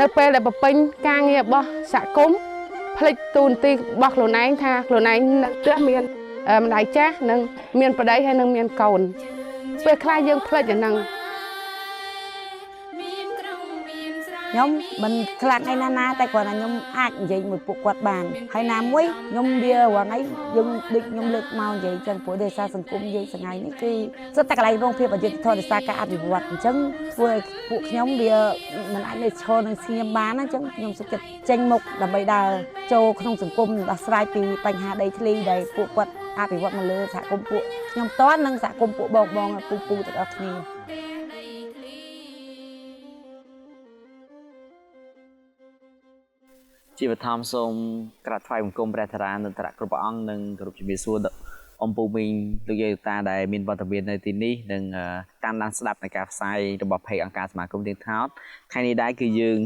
នៅពេលដែលបំពេញការងាររបស់សហគមន៍ភ្លេចទូនទីរបស់ខ្លួនឯងថាខ្លួនឯងនៅផ្ទះមានម្ដាយចាស់និងមានប្តីហើយនិងមានកូនពេលខ្លះយើងភ្លេចអាហ្នឹង ខ្ញុំមិនខ្លាំងឯណាណាតែគ្រាន់តែខ្ញុំអាចនិយាយមួយពួកគាត់បានហើយណាមួយខ្ញុំវារាល់ថ្ងៃយើងដូចខ្ញុំលើកមកនិយាយចឹងព្រោះដោយសារសង្គមយើងថ្ងៃនេះគឺសុទ្ធតែកន្លែងរងភាពអយុត្តិធម៌ដោយសារការអភិវឌ្ឍអញ្ចឹងធ្វើឲ្យពួកខ្ញុំវាមិនអាចនៅឈរនឹងស្ងៀមបានអញ្ចឹងខ្ញុំសុខចិត្តចេញមុខដើម្បីដើរចូលក្នុងសង្គមដោះស្រាយពីបញ្ហាដីធ្លីដែលពួកគាត់អភិវឌ្ឍមកលើសហគមន៍ពួកខ្ញុំតន់និងសហគមន៍ពួកបងបងពូពូទាំងអស់គ្នា ជាបឋមសូមក្រាបថ្វាយបង្គំព្រះធរានុត្តរៈគ្រប់ព្រះអង្គនិងគោរពជំរាបសួរអំពូមីងលោកយាយតាដែលមានវត្តមាននៅទីនេះនិងតាមដានស្ដាប់នៃការផ្សាយរបស់ផេកអង្គការសមាគមទៀងថោតថ្ងៃនេះដែរគឺយើង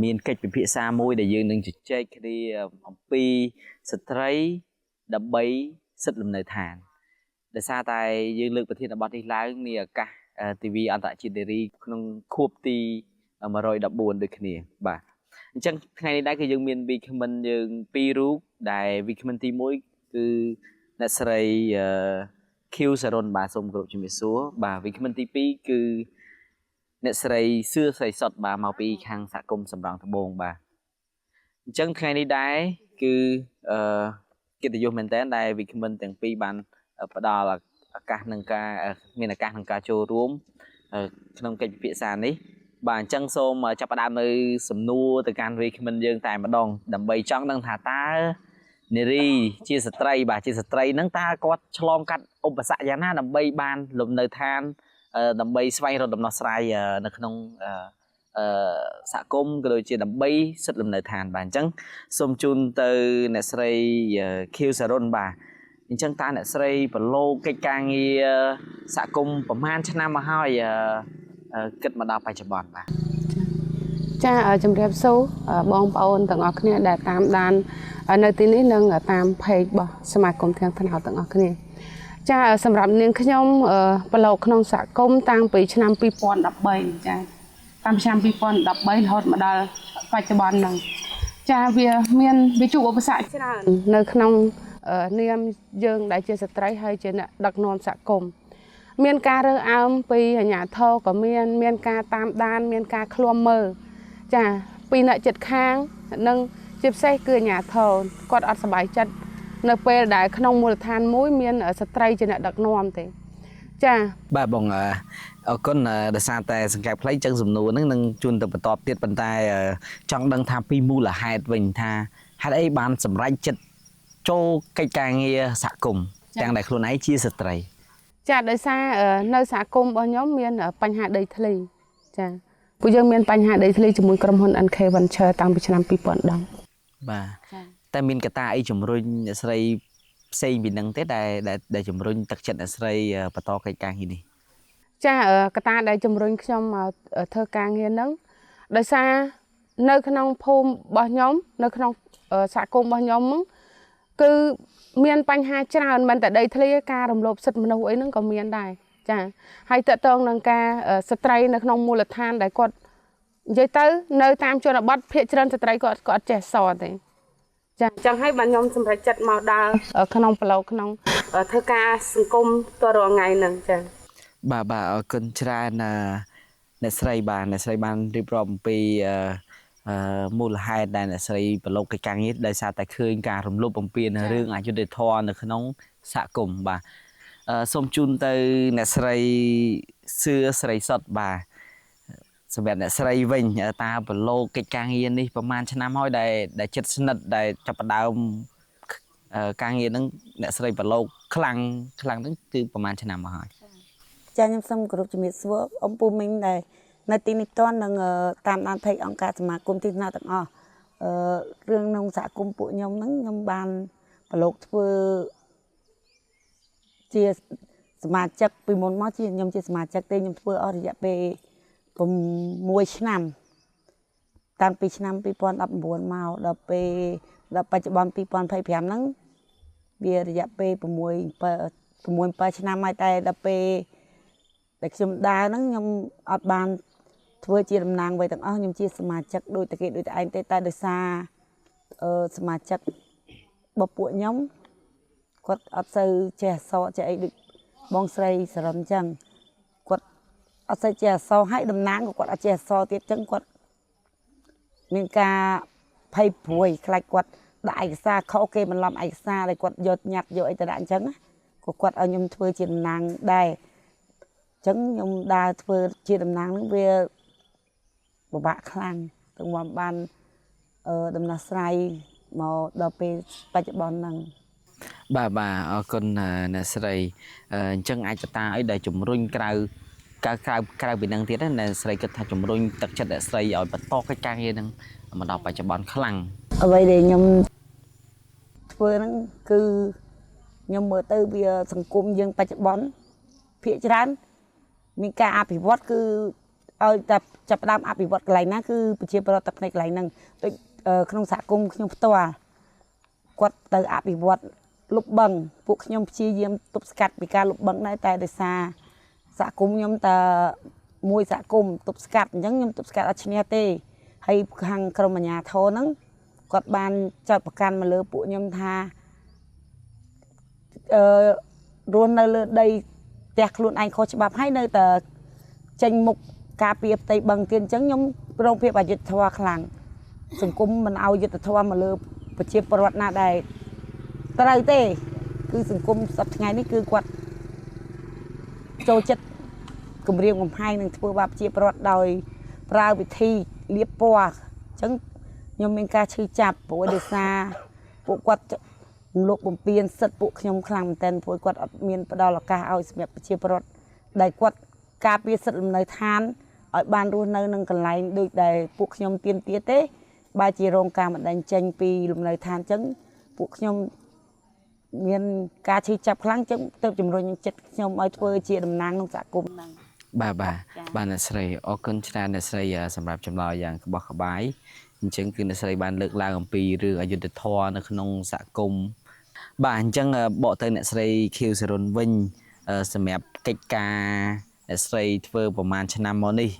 មានកិច្ចពិភាក្សាមួយដែលយើងនឹងជជែកគ្នាអំពីស្ត្រីដើម្បីសិទ្ធិលំនៅឋានដោយសារតែយើងលើកប្រធានបទនេះឡើងនាឱកាសទិវាអន្តរជាតិនារីក្នុងខួបទី114ដូចគ្នាបាទអញ្ចឹងថ្ងៃនេះដែរគឺយើងមានវិក្កាមយើងពីររូបដែលវិក្កាមទី1គឺអ្នកស្រីខៀវសរុនបាទសូមគោរពជំរាបសួរបាទវិក្កាមទី2គឺអ្នកស្រីសឿស្រីសុតបាទមកពីខាងសហគមន៍សំរងត្បូងបាទអញ្ចឹងថ្ងៃនេះដែរគឺកិត្តិយសមែនតើដែលវិក្កាមទាំងពីរបានផ្ដល់ឱកាសនឹងការមានឱកាសក្នុងការចូលរួមក្នុងកិច្ចពិភាក្សានេះបាទអញ្ចឹងសូមចាប់ផ្ដើមនៅសំណួរទៅកាន់វិក្កាមយើងតែម្ដងដើម្បីចង់ដឹងថាតើនារីជាស្ត្រីបាទជាស្ត្រីហ្នឹងតើគាត់ឆ្លងកាត់ឧបសគ្គយ៉ាងណាដើម្បីបានលំនៅឋានដើម្បីស្វែងរកដំណោះស្រាយនៅក្នុងសហគមន៍ក៏ដូចជាដើម្បីសិទ្ធិលំនៅឋានបាទអញ្ចឹងសូមជូនទៅអ្នកស្រីខៀវសរុនបាទអញ្ចឹងតើអ្នកស្រីប្រឡូកកិច្ចការងារសហគមន៍ប្រហែលឆ្នាំមកហើយគិតមកដល់បច្ចុប្បន្នបាទចាជំរាបសួរបងប្អូនទាំងអស់គ្នាដែលតាមដាននៅទីនេះនិងតាមផេករបស់សមាគមទាំងថ្នោតទាំងអស់គ្នាចាសម្រាប់នាងខ្ញុំប្រឡូកក្នុងសហគមន៍តាំងពីឆ្នាំ2013ចាតាមឆ្នាំ2013រហូតមកដល់បច្ចុប្បន្នហ្នឹងចាវាមានវាជួបឧបសគ្គច្រើននៅក្នុងនាមយើងដែលជាស្ត្រីហើយជាអ្នកដឹកនាំសហគមន៍មានការរើសអើងពីអាជ្ញាធរក៏មានការតាមដានមានការឃ្លាំមើលចាពីអ្នកចិត្តខាងនិងជាពិសេសគឺអាជ្ញាធរគាត់អត់សប្បាយចិត្តនៅពេលដែលក្នុងមូលដ្ឋានមួយមានស្ត្រីជាអ្នកដឹកនាំទេចាបាទបងអរគុណដោយសារតែសង្កេតផ្លៃចឹងសំណួរហ្នឹងនឹងជូនទៅបន្តទៀតប៉ុន្តែចង់ដឹងថាពីមូលហេតុវិញថាហេតុអីបានសម្រេចចិត្តចូលកិច្ចការងារសហគមន៍ទាំងដែលខ្លួនឯងជាស្ត្រីចាដោយសារនៅសហគមន៍របស់ខ្ញុំមានបញ្ហាដីធ្លីចាពួកយើងមានបញ្ហាដីធ្លីជាមួយក្រុមហ៊ុន NK Venture តាំងពីឆ្នាំ2010បាទតែមានកត្តាអីជំរុញអ្នកស្រីផ្សេងពីនឹងទេដែលជំរុញទឹកចិត្តអ្នកស្រីបន្តកិច្ចការងារនេះចាកត្តាដែលជំរុញខ្ញុំមកធ្វើការងារហ្នឹងដោយសារនៅក្នុងភូមិរបស់ខ្ញុំនៅក្នុងសហគមន៍របស់ខ្ញុំហ្នឹងគឺមានបញ្ហាច្រើនមិនតែដីធ្លីការរំលោភសិទ្ធិមនុស្សអីហ្នឹងក៏មានដែរចាហើយតកតងនឹងការស្ត្រីនៅក្នុងមូលដ្ឋានដែលគាត់និយាយទៅនៅតាមជនបទភាគច្រើនស្ត្រីគាត់អត់ចេះសរទេចាអញ្ចឹងហើយបានខ្ញុំសម្រេចចិត្តមកដើរក្នុងប្រឡូកក្នុងធ្វើការសង្គមតរាល់ថ្ងៃហ្នឹងចាបាទបាទអរគុណច្រើនអ្នកស្រីបាទអ្នកស្រីបានរៀបរាប់អំពីមូលហេតុដែលអ្នកស្រីប្រឡូកកិច្ចការងារដោយសារតែឃើញការរំលោភបំពានរឿងអយុត្តិធម៌នៅក្នុងសហគមន៍បាទសូមជូនទៅអ្នកស្រីសឿស្រីសុតបាទសម្រាប់អ្នកស្រីវិញតើប្រឡូកកិច្ចការងារនេះប្រហែលឆ្នាំហើយដែលចិត្តស្និទ្ធដែលចាប់ផ្ដើមការងារហ្នឹងអ្នកស្រីប្រឡូកខ្លាំងខ្លាំងហ្នឹងគឺប្រហែលឆ្នាំមកហើយចាខ្ញុំសូមគោរពជំរាបសួរអំពូមីងដែលនៅទីនេះផ្ទាល់នឹងតាមដានផេកអង្គការសមាគមទីថ្នាក់ទាំងអស់រឿងក្នុងសហគមន៍ពួកខ្ញុំហ្នឹងខ្ញុំបានប្រឡូកធ្វើជាសមាជិកពីមុនមកជាខ្ញុំជាសមាជិកទេខ្ញុំធ្វើអស់រយៈពេល6ឆ្នាំតាំងពីឆ្នាំ2019មកដល់ពេលដល់បច្ចុប្បន្ន2025ហ្នឹងវារយៈពេល6 7ឆ្នាំហើយតែដល់ពេលដែលខ្ញុំដើរហ្នឹងខ្ញុំអត់បាន ធ្វើជាតំណាងអ្វីទាំងអស់ខ្ញុំជាសមាជិកដូចតែគេដូចតែឯងទេតែដោយសារសមាជិករបស់ពួកខ្ញុំគាត់អត់សូវចេះអក្សរចេះអីដូចបងស្រីសរុនអញ្ចឹងគាត់អត់សូវចេះអក្សរហើយតំណាងក៏គាត់អត់ចេះអក្សរទៀតអញ្ចឹងគាត់មានការភ័យព្រួយខ្លាចគាត់ដាក់ឯកសារខុសគេបន្លំឯកសារដែលគាត់យកញ៉ាត់យកអីទៅដាក់អញ្ចឹងក៏គាត់ឲ្យខ្ញុំធ្វើជាតំណាងដែរអញ្ចឹងខ្ញុំដើរធ្វើជាតំណាងហ្នឹងវាពិបាកខ្លាំងទាំងមកបានដំណោះស្រាយមកដល់ពេលបច្ចុប្បន្នហ្នឹងបាទបាទអរគុណអ្នកស្រីអញ្ចឹងអាចកតាអីដែលជំរុញក្រៅពីនឹងទៀតណាអ្នកស្រីគិតថាជំរុញទឹកចិត្តអ្នកស្រីឲ្យបន្តកិច្ចការងារហ្នឹងមកដល់បច្ចុប្បន្នខ្លាំងអ្វីដែលខ្ញុំធ្វើហ្នឹងគឺខ្ញុំមើលទៅវាសង្គមយើងបច្ចុប្បន្នភាគច្រើនមានការអភិវឌ្ឍគឺឲ្យតែចាប់ផ្ដើមអភិវឌ្ឍកន្លែងណាគឺប្រជាពលរដ្ឋតែផ្នែកកន្លែងហ្នឹងដូចក្នុងសហគមន៍ខ្ញុំផ្ទាល់គាត់ទៅអភិវឌ្ឍលុបបឹងពួកខ្ញុំព្យាយាមទប់ស្កាត់ពីការលុបបឹងដែរតែដោយសារសហគមន៍ខ្ញុំតែមួយសហគមន៍ទប់ស្កាត់អញ្ចឹងខ្ញុំទប់ស្កាត់អត់ឈ្នះទេហើយខាងក្រុមអាជ្ញាធរហ្នឹងគាត់បានចោទប្រកាន់មកលើពួកខ្ញុំថារស់នៅលើដីផ្ទះខ្លួនឯងខុសច្បាប់ហើយនៅតែចេញមុខការពារផ្ទៃបឹងទៀតអញ្ចឹងខ្ញុំរងភាពអយុត្តិធម៌ខ្លាំងសង្គមមិនឲ្យយុត្តិធម៌មកលើប្រជាពលរដ្ឋណាដែលត្រូវទេគឺសង្គមសប្តាហ៍ថ្ងៃនេះគឺគាត់ចូលចិត្តគំរាមកំហែងនិងធ្វើបាបប្រជាពលរដ្ឋដោយប្រើវិធីលាបពណ៌អញ្ចឹងខ្ញុំមានការឈឺចាប់ព្រោះដោយសារពួកគាត់លោកបំពេញសិទ្ធិពួកខ្ញុំខ្លាំងមែនទែនព្រោះគាត់អត់មានផ្ដល់ឱកាសឲ្យសម្រាប់ប្រជាពលរដ្ឋដែលគាត់ការពារសិទ្ធិលំនៅឋានឲ្យបានរស់នៅនឹងកន្លែងដូចដែលពួកខ្ញុំទាមទារទេបើជារងការបណ្ដេញចេញពីលំនៅឋានអញ្ចឹងពួកខ្ញុំមានការឈឺចាប់ខ្លាំងអញ្ចឹងទៅជំរុញចិត្តខ្ញុំឲ្យធ្វើជាតំណាងក្នុងសហគមន៍ហ្នឹងបាទបាទបាទអ្នកស្រីអរគុណច្រើនអ្នកស្រីសម្រាប់ចម្លើយយ៉ាងក្បោះក្បាយអញ្ចឹងគឺអ្នកស្រីបានលើកឡើងអំពីរឿងអយុត្តិធម៌នៅក្នុងសហគមន៍បាទអញ្ចឹងបកទៅអ្នកស្រីខៀវសរុនវិញសម្រាប់កិច្ចការអ្នកស្រីធ្វើប្រហែលឆ្នាំមកនេះ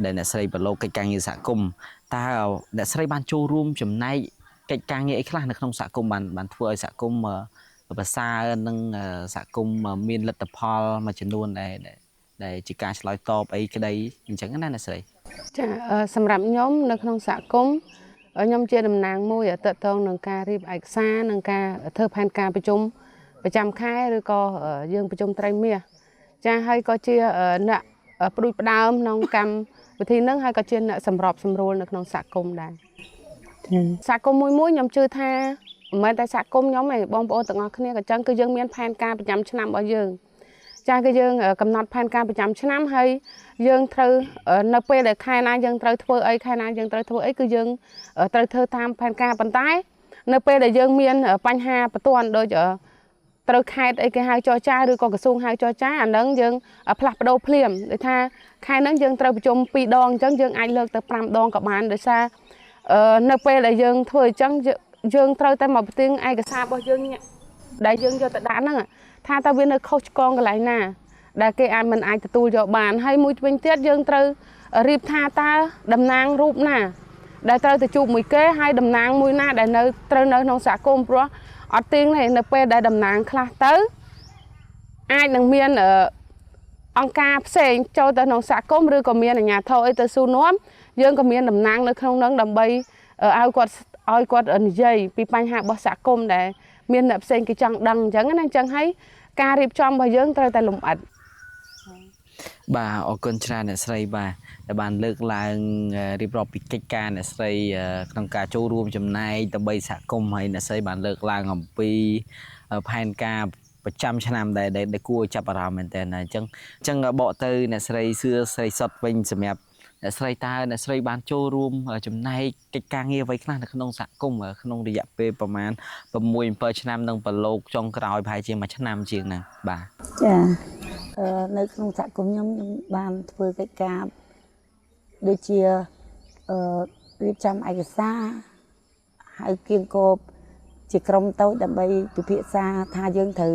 ដែលអ្នកស្រីប្រឡូកកិច្ចការងារសហគមន៍តើអ្នកស្រីបានចូលរួមចំណែកកិច្ចការងារអីខ្លះនៅក្នុងសហគមន៍បានធ្វើឲ្យសហគមន៍ប្រសើរនិងសហគមន៍មានលទ្ធផលមួយចំនួនដែលជាការឆ្លើយតបអីក្តីអញ្ចឹងណាអ្នកស្រីចាសម្រាប់ខ្ញុំនៅក្នុងសហគមន៍ខ្ញុំជាតំណាងមួយទាក់ទងនឹងការរៀបឯកសារនិងការធ្វើផែនការប្រជុំប្រចាំខែឬក៏យើងប្រជុំត្រីមាសចាហើយក៏ជាអ្នកផ្ដួចផ្ដើមក្នុងកម្មវិធីហ្នឹងហើយក៏ជាអ្នកសម្របសម្រួលនៅក្នុងសហគមន៍ដែរសហគមន៍មួយខ្ញុំជឿថាមិនមែនតែសហគមន៍ខ្ញុំទេបងប្អូនទាំងអស់គ្នាក៏ចឹងគឺយើងមានផែនការប្រចាំឆ្នាំរបស់យើងចាគឺយើងកំណត់ផែនការប្រចាំឆ្នាំហើយយើងត្រូវនៅពេលដែលខែណាយើងត្រូវធ្វើអីខែណាយើងត្រូវធ្វើអីគឺយើងត្រូវធ្វើតាមផែនការប៉ុន្តែនៅពេលដែលយើងមានបញ្ហាបន្ទាន់ដូចត្រូវខេត្តអីគេហៅចរចាឬក៏ក្រសួងហៅចរចាអាហ្នឹងយើងផ្លាស់ប្ដូរភ្លាមដូចថាខែហ្នឹងយើងត្រូវប្រជុំ2ដងអញ្ចឹងយើងអាចលើកទៅ5ដងក៏បានដោយសារនៅពេលដែលយើងធ្វើអញ្ចឹងយើងត្រូវតែមកផ្ទៀងឯកសាររបស់យើងដែលយើងយកទៅដាក់ហ្នឹងថាតើវានៅខុសឆ្គងកន្លែងណាដែលគេអាចមិនអាចទទួលយកបានហើយមួយវិញទៀតយើងត្រូវរៀបថាតើតំណាងរូបណាដែលត្រូវទៅជួបមួយគេហើយតំណាងមួយណាដែលនៅត្រូវនៅក្នុងសហគមន៍ព្រោះអត់ទៀងទេនៅពេលដែលតំណាងខ្លះទៅអាចនឹងមានអង្គការផ្សេងចូលទៅក្នុងសហគមន៍ឬក៏មានអាជ្ញាធរអីទៅសួរនាំយើងក៏មានតំណាងនៅក្នុងនោះដើម្បីឲ្យគាត់និយាយពីបញ្ហារបស់សហគមន៍ដែលមានអ្នកផ្សេងគេចង់ដឹងអញ្ចឹងណាអញ្ចឹងហើយការរៀបចំរបស់យើងត្រូវតែលម្អិតបាទអរគុណច្រើនអ្នកស្រីបាទដែលបានលើកឡើងរៀបរាប់ពីកិច្ចការអ្នកស្រីក្នុងការចូលរួមចំណែកដើម្បីសហគមន៍ហើយអ្នកស្រីបានលើកឡើងអំពីផែនការប្រចាំឆ្នាំដែលគួរចាប់អារម្មណ៍មែនទែនអញ្ចឹងបកទៅអ្នកស្រីសឿស្រីសុតវិញសម្រាប់អ្នកស្រីតើអ្នកស្រីបានចូលរួមចំណែកកិច្ចការងារអ្វីខ្លះនៅក្នុងសហគមន៍ក្នុងរយៈពេលប្រមាណ6 7ឆ្នាំនិងប្រឡូកចុងក្រោយប្រហែលជាមួយឆ្នាំជាងហ្នឹងបាទចានៅក្នុងសហគមន៍ខ្ញុំបានធ្វើកិច្ចការដូចជារៀបចំឯកសារហើយគៀងគបជាក្រុមតូចដើម្បីពិភាក្សាថាយើងត្រូវ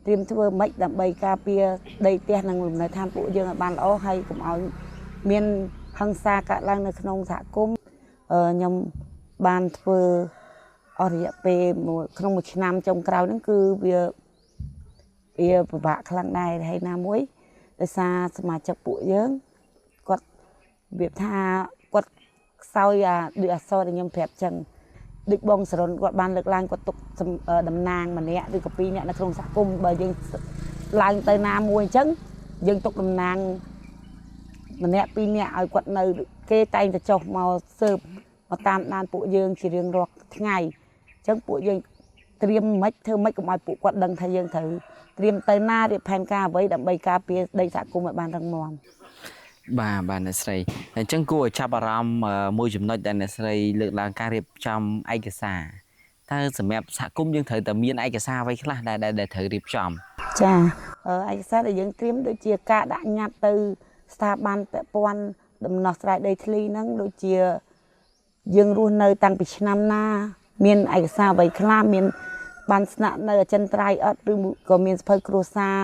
ត្រៀមធ្វើម៉េចដើម្បីការពារដីផ្ទះនិងលំនៅឋានពួកយើងឲ្យបានល្អហើយកុំឲ្យមាន ហិង្សាកើតឡើងនៅក្នុងសហគមន៍ខ្ញុំបានធ្វើអស់រយៈពេលក្នុងមួយឆ្នាំចុងក្រោយហ្នឹងគឺវាពិបាកខ្លាំងដែរហើយណាមួយដោយសារសមាជិកពួកយើងគាត់របៀបថាគាត់ខ្សោយអាដូចអក្សរដែលខ្ញុំប្រាប់ចឹងដូចបងសរុនគាត់បានលើកឡើងគាត់ទុកតំណាងម្នាក់ឬក៏ពីរនាក់នៅក្នុងសហគមន៍បើយើងឡើងទៅណាមួយអញ្ចឹងយើងទុកតំណាងម្នាក់ពីរនាក់ឲ្យគាត់នៅគេតែងតែចុះមកស៊ើបមកតាមដានពួកយើងជារៀងរាល់ថ្ងៃអញ្ចឹងពួកយើងត្រៀមមិនធ្វើម៉េចកុំឲ្យពួកគាត់ដឹងថាយើងត្រូវត្រៀមទៅណារៀបផែនការអ្វីដើម្បីការពារដីសហគមន៍ឲ្យបានរឹងមាំបាទបាទអ្នកស្រីអញ្ចឹងគួរឲ្យចាប់អារម្មណ៍មួយចំណុចដែលអ្នកស្រីលើកឡើងការរៀបចំឯកសារតើសម្រាប់សហគមន៍យើងត្រូវតែមានឯកសារអ្វីខ្លះដែលត្រូវរៀបចំចាឯកសារដែលយើងត្រៀមដូចជាការដាក់ញត្តិទៅស្ថាប័នពាក់ព័ន្ធដំណោះស្រាយដីធ្លីហ្នឹងដូចជាយើងរស់នៅតាំងពីឆ្នាំណាមានឯកសារអ្វីខ្លះមានបានស្នាក់នៅអចិន្ត្រៃយ៍អត់ឬក៏មានសភៅគ្រួសារ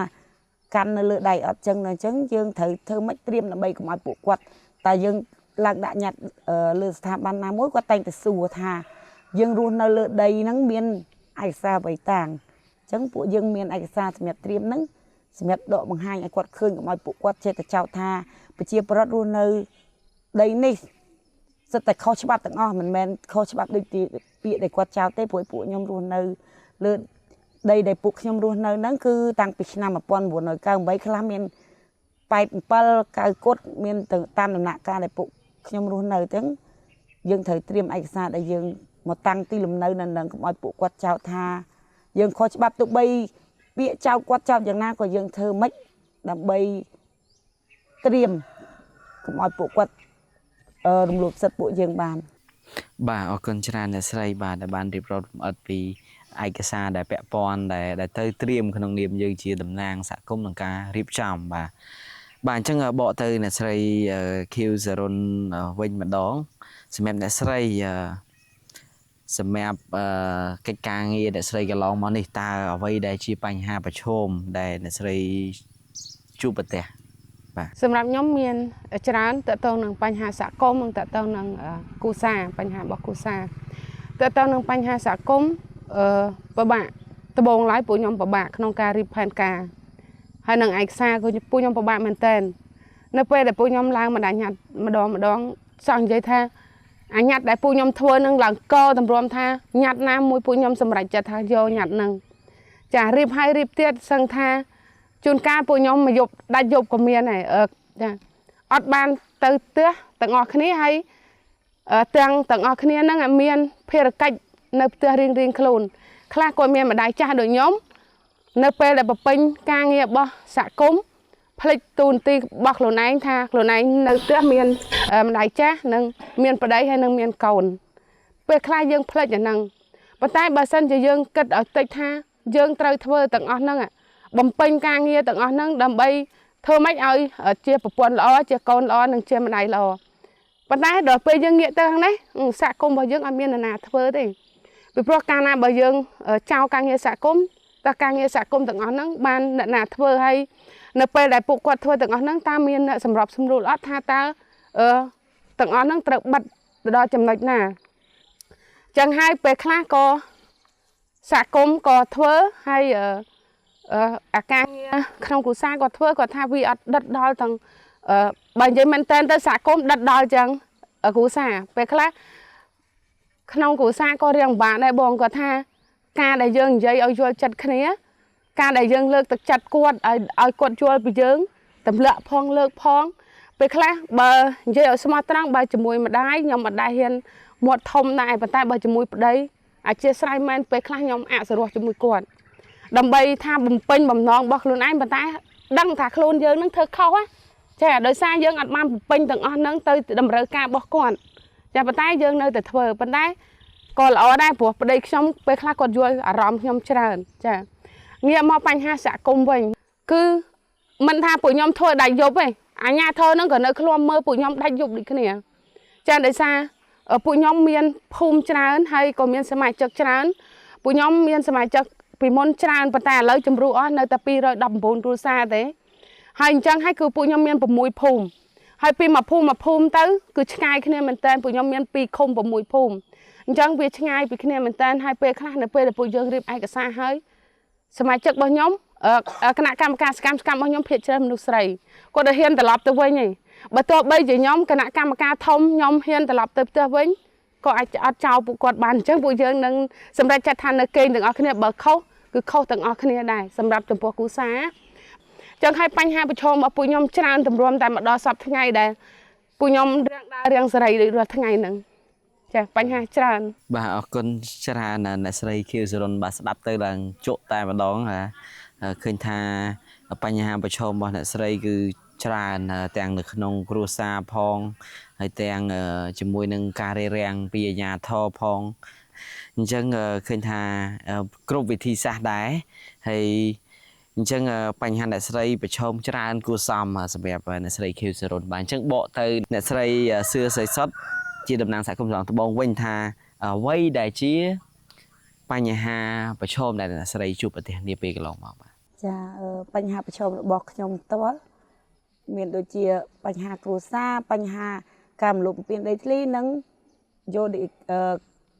កាន់នៅលើដៃអត់ចឹងអញ្ចឹងយើងត្រូវធ្វើម៉េចត្រៀមដើម្បីកុំឲ្យពួកគាត់តែយើងឡើងដាក់ញត្តិលើស្ថាប័នណាមួយគាត់តែងតែសួរថាយើងរស់នៅលើដីហ្នឹងមានឯកសារអ្វីតាងអញ្ចឹងពួកយើងមានឯកសារសម្រាប់ត្រៀមហ្នឹងសម្រាប់ដកបង្ហាញឲ្យគាត់ឃើញកុំឲ្យពួកគាត់ចេះតែចោទថាប្រជាពលរដ្ឋរស់នៅដីនេះសិតតែខុសច្បាប់ទាំងអស់មិនមែនខុសច្បាប់ដូចទីពាក្យដែលគាត់ចោទទេព្រោះពួកខ្ញុំរស់នៅលើដីដែលពួកខ្ញុំរស់នៅហ្នឹងគឺតាំងពីឆ្នាំ1998ខ្លះមាន87 9គុតមានទៅតាមដំណាក់កាលដែលពួកខ្ញុំរស់នៅទាំងយើងត្រូវត្រៀមឯកសារដែលយើងមកតាំងទីលំនៅនៅនឹងកុំឲ្យពួកគាត់ចោទថាយើងខុសច្បាប់ទោះបីពាក្យចោទគាត់ចោទយ៉ាងណាក៏យើងធ្វើម៉េចដើម្បីត្រៀមកុំឲ្យពួកគាត់រំលោភសិទ្ធិពួកយើងបានបាទអរគុណច្រើនអ្នកស្រីបាទដែលបានរៀបរាប់លម្អិតពីឯកសារដែលពាក់ព័ន្ធដែលត្រូវត្រៀមក្នុងនាមយើងជាតំណាងសហគមន៍ក្នុងការរៀបចំបាទបាទអញ្ចឹងបកទៅអ្នកស្រីខៀវសរុនវិញម្ដងសម្រាប់អ្នកស្រីសម្រាប់កិច្ចការងារអ្នកស្រីកន្លងមកនេះតើអ្វីដែលជាបញ្ហាប្រឈមដែលអ្នកស្រីជួបប្រទះបាទសម្រាប់ខ្ញុំមានច្រើនតកតងនឹងបញ្ហាសហគមន៍និងតកតងនឹងគូសារបញ្ហារបស់គូសារតកតងនឹងបញ្ហាសហគមន៍ពិបាកដំបូងឡើយពួកខ្ញុំពិបាកក្នុងការរៀបផែនការហើយនឹងឯកសារគឺពួកខ្ញុំពិបាកមែនទែននៅពេលដែលពួកខ្ញុំឡើងមកដាក់ញត្តិម្ដងម្ដងចង់និយាយថាអាញត្តិដែលពួកខ្ញុំធ្វើនឹងឡើងកតម្រាំថាញត្តិណាមួយពួកខ្ញុំសម្រេចចិត្តថាយកញត្តិនឹងចារៀបហើយរៀបទៀតសឹងថាជួនកាលពួកខ្ញុំមកយប់ដាច់យប់ក៏មានដែរចាអត់បានទៅផ្ទះទាំងអស់គ្នាហើយទាំងអស់គ្នានឹងមានភារកិច្ចនៅផ្ទះរៀងៗខ្លួនខ្លះគាត់មានម្ដាយចាស់ដូចខ្ញុំនៅពេលដែលបំពេញការងាររបស់សហគមន៍ផ្លិចទូនទីរបស់ខ្លួនឯងថាខ្លួនឯងនៅផ្ទះមានម្ដាយចាស់និងមានប្តីហើយនិងមានកូនពេលខ្លះយើងផ្លិចអាហ្នឹងប៉ុន្តែបើសិនជាយើងគិតឲ្យតិចថាយើងត្រូវធ្វើទាំងអស់ហ្នឹងបំពេញការងារទាំងអស់ហ្នឹងដើម្បីធ្វើម៉េចឲ្យជាប្រពន្ធល្អជាកូនល្អនិងជាម្ដាយល្អប៉ុន្តែដល់ពេលយើងងាកទៅខាងនេះសហគមន៍របស់យើងអត់មាននរណាធ្វើទេពីព្រោះកាលណាបើយើងចោលការងារសហគមន៍តើការងារសហគមន៍ទាំងអស់ហ្នឹងបានអ្នកណាធ្វើហើយនៅពេលដែលពួកគាត់ធ្វើទាំងអស់ហ្នឹងតើមានអ្នកសម្របសម្រួលអត់ថាតើទាំងអស់ហ្នឹងត្រូវបិទទៅដល់ចំណុចណាចឹងហើយពេលខ្លះក៏សហគមន៍ក៏ធ្វើហើយអាការងារក្នុងគ្រួសារក៏ធ្វើគាត់ថាវាអត់ដិតដល់ទាំងបើនិយាយមែនតើទៅសហគមន៍ដិតដល់ចឹងគ្រួសារពេលខ្លះក្នុងគ្រួសារក៏រៀងពិបាកដែរបងគាត់ថាការដែលយើងនិយាយឲ្យយល់ចិត្តគ្នាការដែលយើងលើកទឹកចិត្តគាត់ឲ្យគាត់យល់ពីយើងទម្លាក់ផងលើកផងពេលខ្លះបើនិយាយឲ្យស្មោះត្រង់បើជាមួយម្ដាយខ្ញុំអត់ដែលហ៊ានមាត់ធំដែរប៉ុន្តែបើជាមួយប្តីអធិស្ឋានមែនពេលខ្លះខ្ញុំអសរោះជាមួយគាត់ដើម្បីថាបំពេញបំណងរបស់ខ្លួនឯងប៉ុន្តែដឹងថាខ្លួនយើងនឹងធ្វើខុសចាដោយសារយើងអត់បានបំពេញទាំងអស់ហ្នឹងទៅតម្រូវការរបស់គាត់ចាប៉ុន្តែយើងនៅតែធ្វើប៉ុន្តែក៏ល្អដែរព្រោះប្តីខ្ញុំពេលខ្លះគាត់យល់អារម្មណ៍ខ្ញុំច្រើនចាងាកមកបញ្ហាសហគមន៍វិញគឺមិនថាពួកខ្ញុំធ្វើដាច់យប់ទេអាជ្ញាធរហ្នឹងក៏នៅឃ្លាំមើលពួកខ្ញុំដាច់យប់ដូចគ្នាចាដោយសារពួកខ្ញុំមានភូមិច្រើនហើយក៏មានសមាជិកច្រើនពួកខ្ញុំមានសមាជិកពីមុនច្រើនប៉ុន្តែឥឡូវជំរុះអស់នៅតែ219គ្រួសារទេហើយអញ្ចឹងហើយគឺពួកខ្ញុំមាន6ភូមិ ហើយពីមួយភូមិមួយភូមិទៅគឺឆ្ងាយគ្នាមែនតើពួកខ្ញុំមាន2ឃុំ6ភូមិអញ្ចឹងវាឆ្ងាយពីគ្នាមែនតើហើយពេលខ្លះនៅពេលដែលពួកយើងរៀបឯកសារហើយសមាជិករបស់ខ្ញុំគណៈកម្មការសកម្មរបស់ខ្ញុំភាគច្រើនមនុស្សស្រីគាត់ទៅហ៊ានត្រឡប់ទៅវិញឯងបើទោះបីជាខ្ញុំគណៈកម្មការធំខ្ញុំហ៊ានត្រឡប់ទៅផ្ទះវិញក៏អាចអត់ចោលពួកគាត់បានអញ្ចឹងពួកយើងនឹងសម្រេចចិត្តថានៅគេងទាំងអស់គ្នាបើខុសគឺខុសទាំងអស់គ្នាដែរសម្រាប់ចំពោះគូសាចឹងហើយបញ្ហាប្រឈមរបស់ពួកខ្ញុំច្រើនទម្រាំតែមកដល់សប្តាហ៍ថ្ងៃដែលពួកខ្ញុំរៀងដើររៀងសេរីដូចរាល់ថ្ងៃហ្នឹងចាបញ្ហាច្រើន បាទអរគុណច្រើនអ្នកស្រីខៀវសរុនបាទស្ដាប់ទៅឡើងជក់តែម្ដងឃើញថាបញ្ហាប្រឈមរបស់អ្នកស្រីគឺច្រើនទាំងនៅក្នុងគ្រួសារផងហើយទាំងជាមួយនឹងការរារាំងពីអាជ្ញាធរផងអញ្ចឹងឃើញថាគ្រប់វិធីសាស្ត្រដែរហើយអញ្ចឹងបញ្ហាអ្នកស្រីប្រឈមច្រើនគួរសមសម្រាប់អ្នកស្រីខៀវសរុនបាទអញ្ចឹងបកទៅអ្នកស្រីសឿសីសុតជាតំណាងសហគមន៍សំឡងត្បូងវិញថាអ្វីដែលជាបញ្ហាប្រឈមដែលអ្នកស្រីជួបប្រទះនាពេលកន្លងមកបាទ ចាបញ្ហាប្រឈមរបស់ខ្ញុំផ្ទាល់មានដូចជាបញ្ហាគ្រួសារបញ្ហាការរំលោភបំពានដីធ្លីនិងយក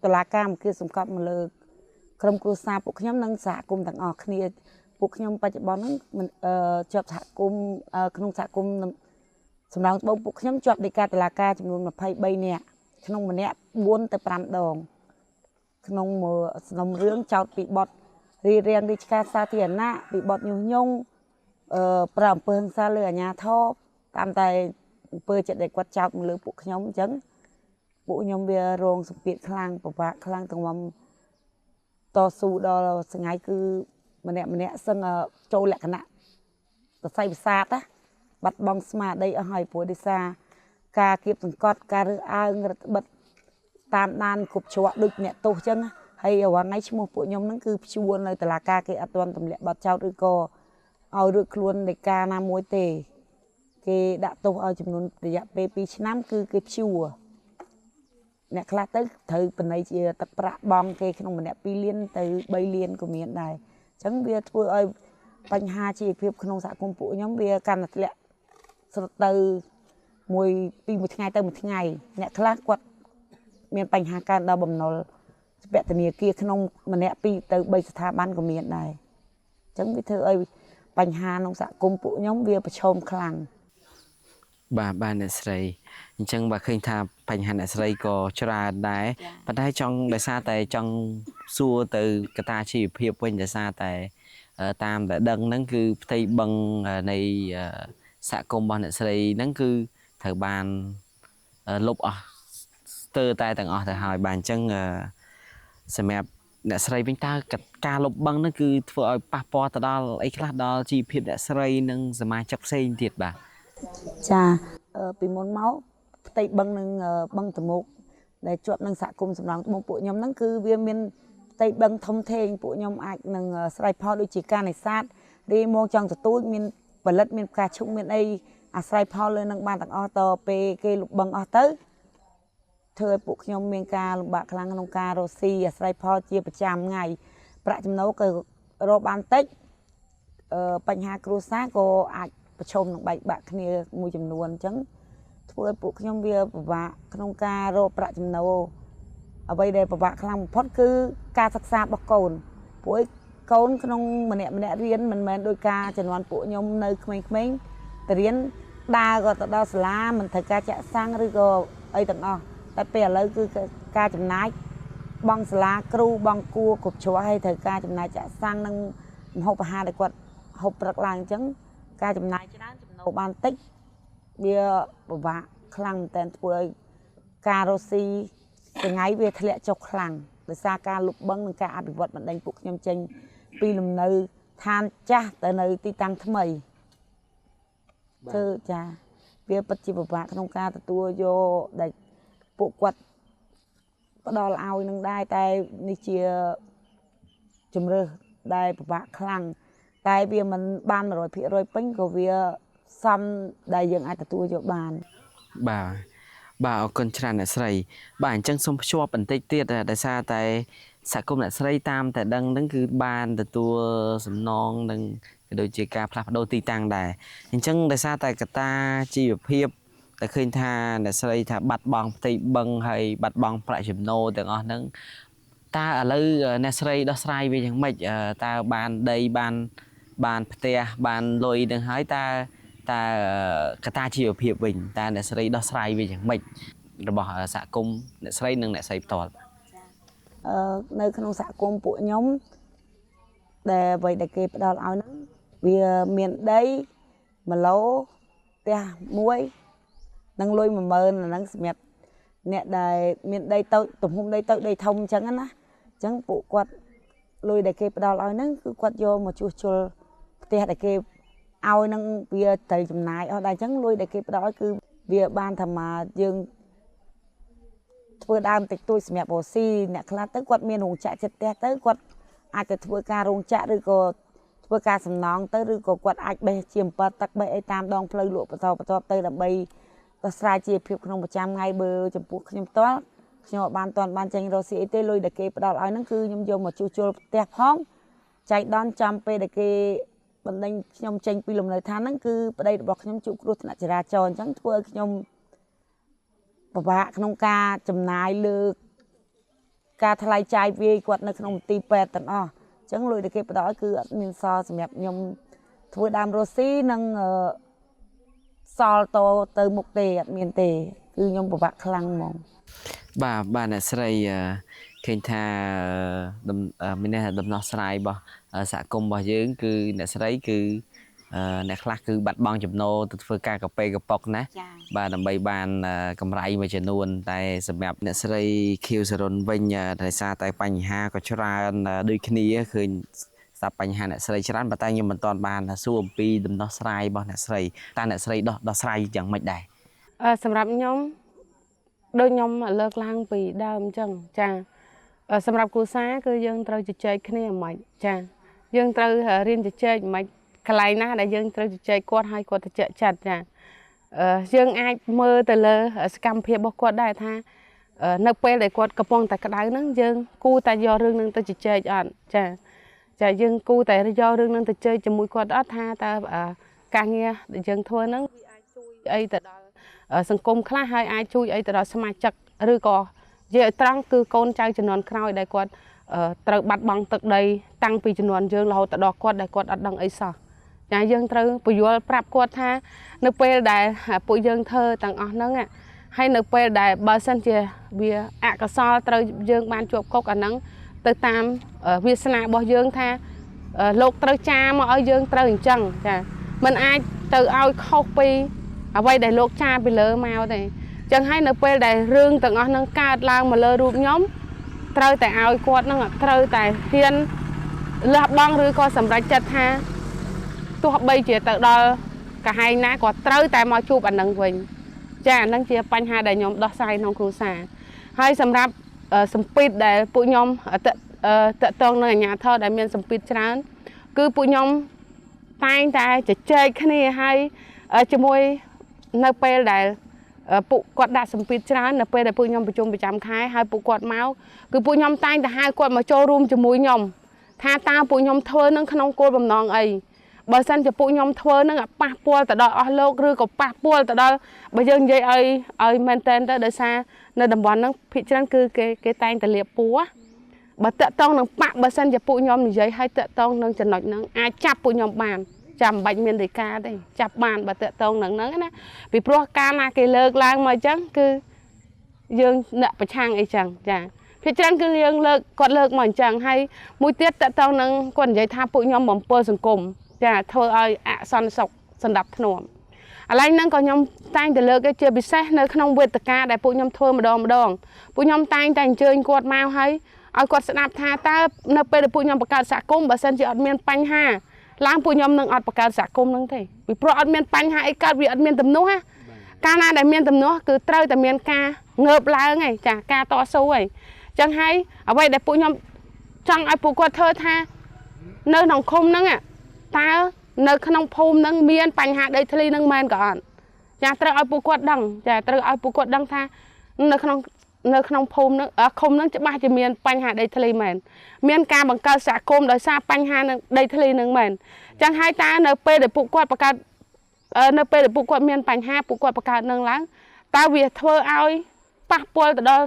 តុលាការមកគៀសង្កត់មកលើក្រុមគ្រួសារពួកខ្ញុំនិងសហគមន៍ទាំងអស់គ្នាពួកខ្ញុំបច្ចុប្បន្នហ្នឹងជាប់សហគមន៍ក្នុងសហគមន៍សំឡងត្បូងពួកខ្ញុំជាប់ដីកាតុលាការចំនួន23នាក់ក្នុងម្នាក់4ទៅ5ដងក្នុងមួយសំណុំរឿងចោតពីបទរារាំងរាជការសាធារណៈពីបទញុះញង់ប្រើអំពើហិង្សាលើអាជ្ញាធរតាមតែអំពើចិត្តដែលគាត់ចោទមកលើពួកខ្ញុំអញ្ចឹងពួកខ្ញុំវារងសម្ពាធខ្លាំងពិបាកខ្លាំងទាំងមកតស៊ូដល់ថ្ងៃគឺម្នាក់ម្នាក់សឹងចូលលក្ខណៈសរសៃប្រសាទណាបាត់បង់ស្មារតីអស់ហើយព្រោះដោយសារការគៀបសង្កត់ការរើសអើងរដ្ឋបិទតាមដានគ្រប់ច្រកដូចអ្នកទោសអញ្ចឹងហើយរាល់ថ្ងៃឈ្មោះពួកខ្ញុំហ្នឹងគឺព្យួរនៅតុលាការគេអត់ទាន់ទម្លាក់បទចោទឬក៏ឲ្យរួចខ្លួននៃការណាមួយទេគេដាក់ទោសឲ្យចំនួនរយៈពេល2ឆ្នាំគឺគេព្យួរអ្នកខ្លះទៅត្រូវបណៃជាទឹកប្រាក់បង់គេក្នុងម្នាក់2លានទៅ3លានក៏មានដែរអញ្ចឹងវាធ្វើឲ្យបញ្ហាជីវភាពក្នុងសហគមន៍ពួកខ្ញុំវាកាន់តែធ្លាក់ស្រុតទៅមួយពីមួយថ្ងៃទៅមួយថ្ងៃអ្នកខ្លះគាត់មានបញ្ហាកើនដល់បំណុលពាក់ធនាគារក្នុងម្នាក់2ទៅ3ស្ថាប័នក៏មានដែរអញ្ចឹងវាធ្វើឲ្យបញ្ហាក្នុងសហគមន៍ពួកខ្ញុំវាប្រឈមខ្លាំង បាទបាទអ្នកស្រីអញ្ចឹងបើឃើញថាបញ្ហាអ្នកស្រីក៏ច្រើនដែរប៉ុន្តែចង់ដោយសារតែចង់សួរទៅកត្តាជីវភាពវិញដោយសារតែតាមដែលដឹងហ្នឹងគឺផ្ទៃបឹងនៃសហគមន៍របស់អ្នកស្រីហ្នឹងគឺត្រូវបានលុបអស់ស្ទើរតែទាំងអស់ទៅហើយបាទអញ្ចឹងសម្រាប់អ្នកស្រីវិញតើការលុបបឹងហ្នឹងគឺធ្វើឲ្យប៉ះពាល់ទៅដល់អីខ្លះដល់ជីវភាពអ្នកស្រីនិងសមាជិកផ្សេងទៀតបាទ ចាពីមុនមកផ្ទៃបឹងនឹងបឹងតមោកដែលជាប់នឹងសហគមន៍សំឡងត្បូងពួកខ្ញុំហ្នឹងគឺវាមានផ្ទៃបឹងធំធេងពួកខ្ញុំអាចនឹងស្រ័យផលដូចជាការនេសាទរីមកចង់ទទូចមានផលិតមានផ្កាឈូកមានអីអាស្រ័យផលលើនឹងបានទាំងអស់តពេលគេលុបបឹងអស់ទៅធ្វើឲ្យពួកខ្ញុំមានការលំបាកខ្លាំងក្នុងការរកស៊ីអាស្រ័យផលជាប្រចាំថ្ងៃប្រាក់ចំណូលក៏រកបានតិចបញ្ហាគ្រួសារក៏អាចប្រឈមនឹងបែកបាក់គ្នាមួយចំនួនអញ្ចឹងធ្វើឲ្យពួកខ្ញុំវាពិបាកក្នុងការរកប្រាក់ចំណូលអ្វីដែលពិបាកខ្លាំងបំផុតគឺការសិក្សារបស់កូនព្រោះកូនក្នុងម្នាក់ម្នាក់រៀនមិនមែនដោយការជំនាន់ពួកខ្ញុំនៅក្មេងៗទៅរៀនដើរក៏ទៅដល់សាលាមិនត្រូវការចាក់សាំងឬក៏អីទាំងអស់តែពេលឥឡូវគឺការចំណាយបង់សាលាគ្រូបង់គួរគ្រប់ច្រកហើយត្រូវការចំណាយចាក់សាំងនិងម្ហូបអាហារដែលគាត់ហូបព្រឹកឡើងអញ្ចឹងការចំណាយច្រើនចំណូលបានតិចវាពិបាកខ្លាំងមែនទែនធ្វើឲ្យការរកស៊ីថ្ងៃវាធ្លាក់ចុះខ្លាំងដោយសារការលុបបឹងនិងការអភិវឌ្ឍបណ្ដេញពួកខ្ញុំចេញពីលំនៅឋានចាស់ទៅនៅទីតាំងថ្មីធ្វើចាវាពិតជាពិបាកក្នុងការទទួលយកដែលពួកគាត់ផ្ដល់ឲ្យនឹងដែរតែនេះជាជំរើសដែលពិបាកខ្លាំងតែវាមិនបាន 100% ពេញក៏វាសមដែលយើងអាចទទួលយកបាន បាទបាទអរគុណច្រើនអ្នកស្រីបាទអញ្ចឹងសូមភ្ជាប់បន្តិចទៀតដោយសារតែសហគមន៍អ្នកស្រីតាមតែដឹងហ្នឹងគឺបានទទួលសំណងនិងក៏ដូចជាការផ្លាស់ប្ដូរទីតាំងដែរអញ្ចឹងដោយសារតែកត្តាជីវភាព តែឃើញថាអ្នកស្រីថាបាត់បង់ផ្ទៃបឹងហើយបាត់បង់ប្រាក់ចំណូលទាំងអស់ហ្នឹងតើឥឡូវអ្នកស្រីដោះស្រាយវាយ៉ាងម៉េចអឺតើបានដីបានបានផ្ទះបានលុយនឹងហើយតើតើកត្តាជីវភាពវិញតើអ្នកស្រីដោះស្រាយវាយ៉ាងម៉េចរបស់សហគមន៍អ្នកស្រីនិងអ្នកស្រីផ្ទាល់ នៅក្នុងសហគមន៍ពួកខ្ញុំដែលអ្វីដែលគេផ្ដល់ឲ្យហ្នឹងវាមានដី1ឡូផ្ទះមួយនិងលុយ10000អាហ្នឹងសម្រាប់អ្នកដែលមានដីតូចទំហំដីតូចដីធំអញ្ចឹងណាអញ្ចឹងពួកគាត់លុយដែលគេផ្ដល់ឲ្យហ្នឹងគឺគាត់យកមកជួសជុលផ្ទះដែលគេឲ្យហ្នឹងវាត្រូវចំណាយអស់ដែរអញ្ចឹងលុយដែលគេផ្ដល់ឲ្យគឺវាបានថាមកយើង ធ្វើដើមតិចតួចសម្រាប់រកស៊ីអ្នកខ្លះទៅគាត់មានរោងចក្រចិត្តផ្ទះទៅគាត់អាចទៅធ្វើការរោងចក្រឬក៏ធ្វើការសំណងទៅឬក៏គាត់អាចបេះជាអំពិលទឹកបេះអីតាមដងផ្លូវលក់បន្តបន្ទាប់ទៅដើម្បីដោះស្រាយជីវភាពក្នុងប្រចាំថ្ងៃបើចំពោះខ្ញុំផ្ទាល់ខ្ញុំអត់បានតាន់បានចេញរកស៊ីអីទេលុយដែលគេផ្ដល់ឲ្យហ្នឹងគឺខ្ញុំយកមកជួសជុលផ្ទះផងចៃដន្យចំពេលដែលគេបណ្ដេញខ្ញុំចេញពីលំនៅឋានហ្នឹងគឺប្តីរបស់ខ្ញុំជួបគ្រោះថ្នាក់ចរាចរណ៍អញ្ចឹងធ្វើឲ្យខ្ញុំពិបាកក្នុងការចំណាយលើការថ្លៃចាយវាយគាត់នៅក្នុងមន្ទីរពេទ្យទាំងអស់អញ្ចឹងលុយដែលគេផ្ដល់ឲ្យគឺអត់មានសល់សម្រាប់ខ្ញុំធ្វើដើមរស់ស៊ីនិងសល់តទៅមុខទេអត់មានទេគឺខ្ញុំពិបាកខ្លាំងហ្មង បាទបាទអ្នកស្រីឃើញថាដំមានន័យថាដំណោះស្រាយរបស់សហគមន៍របស់យើងគឺអ្នកស្រីគឺអ្នកខ្លះគឺបាត់បង់ចំណូលទៅធ្វើការកាពេកប៉ុកណាបាទដើម្បីបានកម្រៃមួយចំនួនតែសម្រាប់អ្នកស្រីខៀវសរុនវិញដោយសារតែបញ្ហាក៏ច្រើនដូចគ្នាឃើញស្ដាប់បញ្ហាអ្នកស្រីច្រើនប៉ុន្តែខ្ញុំមិនទាន់បានសួរអំពីដំណោះស្រាយរបស់អ្នកស្រីតើអ្នកស្រីដោះស្រាយយ៉ាងម៉េចដែរ សម្រាប់ខ្ញុំដូចខ្ញុំលើកឡើងពីដើមអញ្ចឹងចាសម្រាប់គ្រួសារគឺយើងត្រូវជជែកគ្នាហ្មងចាយើងត្រូវរៀនជជែកហ្មងកន្លែងណាដែលយើងត្រូវជជែកគាត់ឲ្យគាត់ត្រជាក់ចិត្តចាយើងអាចមើលទៅលើសកម្មភាពរបស់គាត់ដែរថានៅពេលដែលគាត់កំពុងតែក្តៅហ្នឹងយើងគួរតែយករឿងហ្នឹងទៅជជែកអត់ចាចាយើងគួរតែយករឿងហ្នឹងទៅជជែកជាមួយគាត់អត់ថាតើការងារដែលយើងធ្វើហ្នឹងវាអាចជួយអីទៅដល់សង្គមខ្លះហើយអាចជួយអីទៅដល់សមាជិកឬក៏និយាយឲ្យត្រង់គឺកូនចៅជំនាន់ក្រោយដែលគាត់ត្រូវបាត់បង់ទឹកដីតាំងពីជំនាន់យើងរហូតទៅដល់គាត់ដែលគាត់អត់ដឹងអីសោះចាយើងត្រូវពយល់ប្រាប់គាត់ថានៅពេលដែលពួកយើងធ្វើទាំងអស់ហ្នឹងហើយនៅពេលដែលបើសិនជាវាអកុសលត្រូវយើងបានជាប់គុកអាហ្នឹងទៅតាមវាសនារបស់យើងថាលោកត្រូវចាមកឲ្យយើងត្រូវអញ្ចឹងចាมันអាចទៅឲ្យខុសពីអ្វីដែលលោកចាពីលើមកទេអញ្ចឹងហើយនៅពេលដែលរឿងទាំងអស់ហ្នឹងកើតឡើងមកលើរូបខ្ញុំត្រូវតែឲ្យគាត់ហ្នឹងត្រូវតែហ៊ានលះបង់ឬក៏សម្រេចចិត្តថាទោះបីជាទៅដល់កហែងណាក៏ត្រូវតែមកជួបអានឹងវិញចាអានឹងជាបញ្ហាដែលខ្ញុំដោះស្រាយក្នុងគ្រួសារហើយសម្រាប់សម្ពាធដែលពួកខ្ញុំតកតងនឹងអាជ្ញាធរដែលមានសម្ពាធច្រើនគឺពួកខ្ញុំតែងតែជជែកគ្នាហើយជាមួយនៅពេលដែលពួកគាត់ដាក់សម្ពាធច្រើននៅពេលដែលពួកខ្ញុំប្រជុំប្រចាំខែហើយពួកគាត់មកគឺពួកខ្ញុំតែងតែហៅគាត់មកចូលរួមជាមួយខ្ញុំថាតើពួកខ្ញុំធ្វើនឹងក្នុងគោលបំណងអីបើសិនជាពួកខ្ញុំធ្វើនឹងប៉ះពាល់ទៅដល់អស់លោកឬក៏ប៉ះពាល់ទៅដល់បើយើងនិយាយឲ្យមែនតែនទៅដោយសារនៅតំបន់ហ្នឹងភាគច្រើនគឺគេតែងតែលាបពណ៌បើតាក់តងនឹងបាក់បើសិនជាពួកខ្ញុំនិយាយឲ្យតាក់តងនឹងចំណុចហ្នឹងអាចចាប់ពួកខ្ញុំបានចាំមិនបាច់មានដីកាទេចាប់បានបើតាក់តងនឹងហ្នឹងណាពីព្រោះកាលណាគេលើកឡើងមកអញ្ចឹងគឺយើងអ្នកប្រឆាំងអីចឹងចាភាគច្រើនគឺយើងលើកគាត់លើកមកអញ្ចឹងហើយមួយទៀតតាក់តងនឹងគាត់និយាយថាពួកខ្ញុំបំពើសង្គមចាធ្វើឲ្យអសន្តិសុខសម្រាប់ធ្នាប់ឥឡូវហ្នឹងក៏ខ្ញុំតែងតែលើកជាពិសេសនៅក្នុងវេទិកាដែលពួកខ្ញុំធ្វើម្ដងម្ដងពួកខ្ញុំតែងតែអញ្ជើញគាត់មកហើយឲ្យគាត់ស្ដាប់ថាតើនៅពេលដែលពួកខ្ញុំបង្កើតសហគមន៍បើសិនជាអត់មានបញ្ហាឡើងពួកខ្ញុំនឹងអត់បង្កើតសហគមន៍ហ្នឹងទេពីព្រោះអត់មានបញ្ហាអីកើតវាអត់មានទំនាស់ណាកាលណាដែលមានទំនាស់គឺត្រូវតែមានការងើបឡើងឯងចាការតស៊ូឯងចឹងហើយអ្វីដែលពួកខ្ញុំចង់ឲ្យពួកគាត់ធ្វើថានៅក្នុងឃុំហ្នឹងតើនៅក្នុងភូមិហ្នឹងមានបញ្ហាដីធ្លីហ្នឹងមែនក៏អត់ចាត្រូវឲ្យពួកគាត់ដឹងចាត្រូវឲ្យពួកគាត់ដឹងថានៅក្នុងភូមិហ្នឹងឃុំហ្នឹងច្បាស់ជាមានបញ្ហាដីធ្លីមែនមានការបង្កើតសហគមន៍ដោយសារបញ្ហានឹងដីធ្លីហ្នឹងមែនចឹងហើយតើនៅពេលដែលពួកគាត់បង្កើត នៅពេលដែលពួកគាត់មានបញ្ហាពួកគាត់បង្កើតនឹងឡើងតើវាធ្វើឲ្យប៉ះពាល់ទៅដល់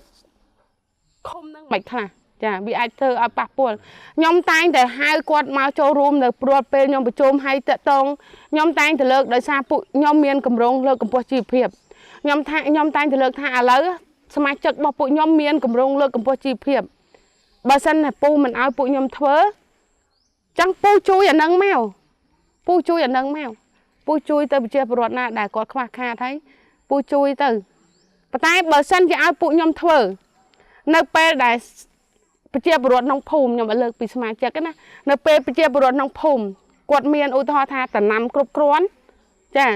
ឃុំនឹងមិនខ្លះចាវាអាចធ្វើឲ្យប៉ះពាល់ខ្ញុំតែងតែហៅគាត់មកចូលរួមនៅព្រួលពេលខ្ញុំប្រជុំឲ្យតាក់តងខ្ញុំតែងតែលើកដោយសារពួកខ្ញុំមានកម្រងលើកកម្ពស់ជីវភាពខ្ញុំថាខ្ញុំតែងតែលើកថាឥឡូវសមាជិករបស់ពួកខ្ញុំមានកម្រងលើកកម្ពស់ជីវភាពបើសិនតែពូមិនឲ្យពួកខ្ញុំធ្វើចឹងពូជួយអានឹងមកពូជួយអានឹងមកពូជួយទៅប្រជាពលរដ្ឋណាដែលគាត់ខ្វះខាតហើយពូជួយទៅប៉ុន្តែបើសិនជាឲ្យពួកខ្ញុំធ្វើនៅពេលដែលប្រជាពលរដ្ឋក្នុងភូមិខ្ញុំឲ្យលើកពីសមាជិកណានៅពេលប្រជាពលរដ្ឋក្នុងភូមិគាត់មានឧទាហរណ៍ថាតំណាំគ្រប់គ្រាន់ចា